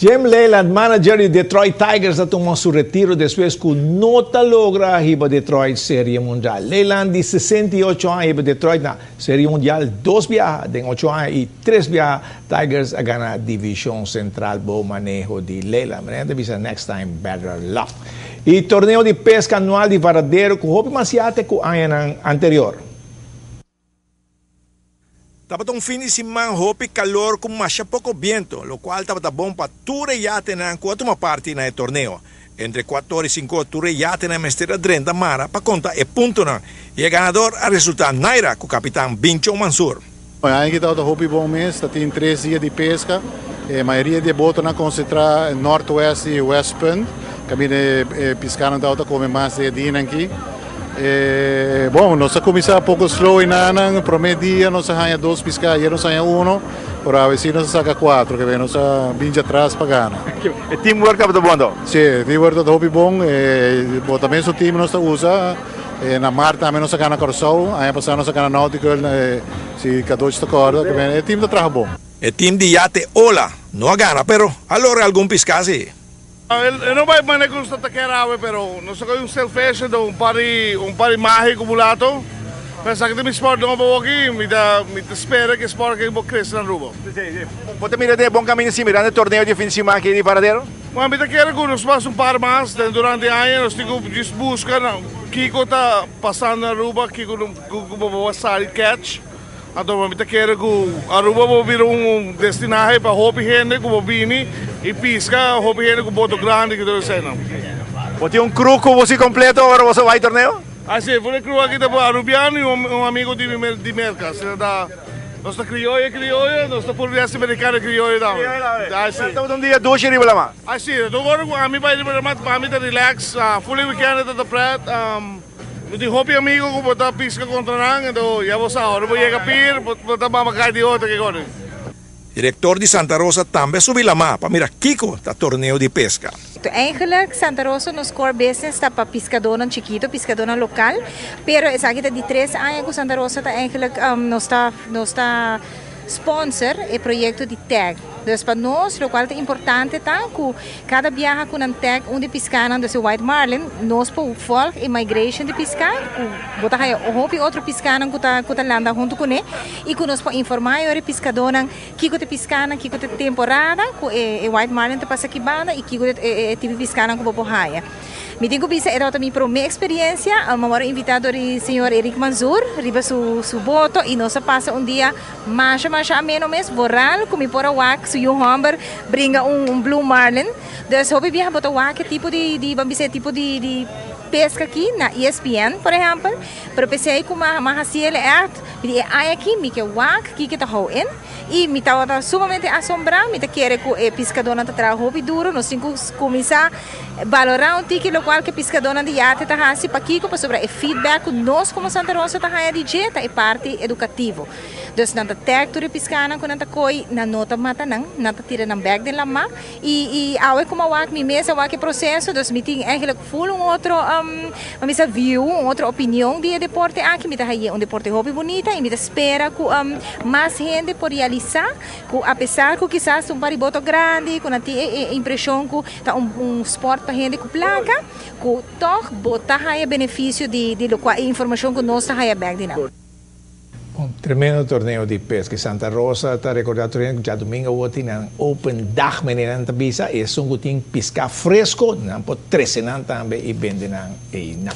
Jim Leyland, manager di Detroit Tigers, a tuma su retiro despues cu no ta logra hiba Detroit Serie Mundial. Leyland, di 68 aña, hiba Detroit na Serie Mundial dos biaha den 8 aña y tres biaha Tigers a gana Division Central bou maneho di Leyland. Manera bisa, next time better luck. E torneo di pesca anual di Varadero cu hopi mas yate cu aña anterior. Tabata un fin di siman hopi calor cu masha poco biento, locual tabata bon pa tur yatenan cu a tuma parti na torneo. Entre 4 y 5 tur yatenan mester a drenta mara pa conta e puntonan. Y e ganador a resulta Naira cu capitan Bincho Mansur. Aki ta hopi bon mes, tin 3 dia di pesca. E mayoria di botonan a concentra na Noordwest y West Punt. Caminda e piscanan ta come mas di dia aki. Bon, nos a cuminsa poco slow y prome dia nos a haya dos pisca, y nos a haya uno, pero awe si nos a saca cuater, cu nos a bin atras pa gana. E teamwork ta bon, no? Si, teamwork ta hopi bon, bon, tambe e team nos ta usa, na mar tambe nos a gana Corsou, aña pasa nos a gana Nautical, si cada ta corda, tambe e team ta traha bon. E team di Yate Ola no a gana, pero a logra algun pisca si. Eu não vai maneira que está quer pero não só un sailfish, un par magico mulato. Pensa cu e sport nobo aki, mi ta spera cu e sport aki por crece na Aruba. Bo ta mira den bon caminda si mirando e torneo di fin di siman aki di Varadero? Bon, mi ta kere cu nos pasa un par mas durante aña, nos tin cu busca kico ta pasando na Aruba, kico bo sali catch. Anto, mi ta kere cu Aruba por bira un destinacion pa hopi hende cu bini y pisca, hopi hende cu boto grandi cu tur esey. Bo tin un crew cu bo completo, awor bo ta bay torneo? Ah, si, e crew aki ta Arubiano y un amigo di Merca. Da, nos ta crioyo, crioyo, nos ta por americano crioyo tambe. Ah, si. Anto, un dia dushi riba lama. Ah, si, awor ami bay riba lama, pa mi ta relax, full weekend ta pret, mi tin hopi amigo cu bo ta pisca contra nan, anto ya bo sa, ora bo yega pier, bo ta mama cai di otro que gore. Director di Santa Rosa tambe a subi lama pa mira kico ta torneo di pesca. Eigenlijk Santa Rosa nos core business ta pa piscador chikito, piscador local, pero esaki ta di 3 aña cu Santa Rosa ta eigenlijk nos ta sponsor e proyecto di tag. Dus pa nos, locual ta importante ta cu cada biaha cu nan tag un di piscanan, dus white marlin, nos por volg e migration di pisca, cu bo ta haya hopi otro piscanan cu ta landa hunto cu ne, y cu nos por informa e piscadornan kico ta piscanan, kico ta temporada, cu e white marlin ta pasa aki banda y kico e tipo piscanan cu bo por haya. Mi tin cu bisa, e mi prome experiencia, mi a invita e señor Eric Manzur, riba su boto, y nos a pasa un dia masha masha ameno mes, vooral cu mi por a wak su yiu homber bringa un blue marlin. Dus hopi biaha bo ta wak tipo di, ban bisa, tipo di pesca aki na ESPN, por ehempel, pero pesey cu m'a haci'e echt, mi ay aki mi ke wak kico ta hou in y mi tabata sumamente asombra. Mi ta kere cu e piscadornan ta traha hopi duro. Nos tin cu cuminsa valora un tiki locual cu piscadornan di yate ta hasi pakico, pasobra e feedback cu nos como Santa Rosa ta haya di dje ta e parti educativo. Dus nan ta tag tur e piscanan cu nan ta coy, nan no ta mata nan, nan ta tira nan bek den lama y awe cu m'a wak mi mes a wak e proceso, dus mi tin eigenlijk full un otro mi view, un otro opinion di e deporte aki. Mi ta haya un deporte hopi bunita y mi ta spera cu mas hende por realisa cu apesar cu kisas un par di boto grandi, cu nan tin e impresion cu ta un sport pa hende cu placa, cu toch bo ta haya beneficio di loke informacion cu nos ta haya bek di nan. Un tremendo torneo di pesca. Santa Rosa ta recorda cu diadomingo tin un open dag, meneer ta bisa, y esun cu tin pisca fresco, nan por trece nan tambe y bende nan ey nan.